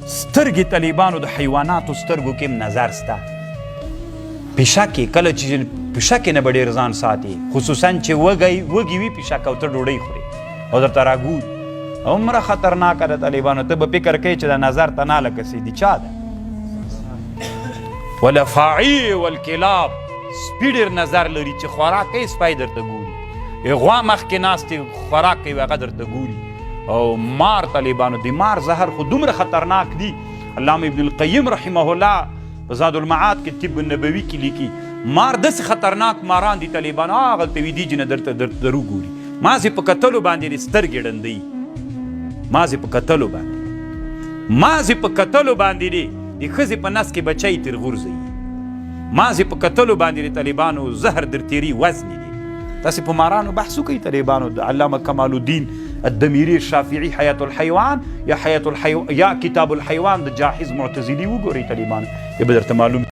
سترګې طالبانو د حیواناتو سترګو کې هم نظر سته. پیشکې کله چې پیشکې نه به ډېر ځان ساتي، خصوصا چې وږی وږي وي پیشکه او ته ډوډۍ خورې او درته راګوري. عمره خطرناکه ده طالبانو، ته به فکر کوې چې د نظر ته نه لکه سي دي چا ده. ولفاعي والکلاب، سپي ډېر نظر لري چې خوراک کوي سپی درته ګوري، غوا مخکې ناست خوراک کوي هغه درته ګوري. او مار طالبانو د مار زهر خو دومره خطرناک دي، علامه ابن القیم رحمه الله په زاد المعاد کې طب النبوي کې لیکي مار داسې خطرناک ماران دي طالبانو، هغلته ویدي چې نه درته درو ګوري، مازې په کتلو باندې دې سترګې ړندوي، مازې په کتلو باندې، مازې په کتلو باندې دې د ښځې په نس کې بچی تر غورځوي، مازې په کتلو باندې د طالبانو زهر در تېري وزني دي. تاسې په مارانو بحث وکړئ طالبانو، د علامه کمال الدین الدمیري شافعي حیات الحیوان یا حیات الحیوان یا کتاب الحیوان د جاحظ معتزلي وګورئ طالبانو، بیا به درته معلوم.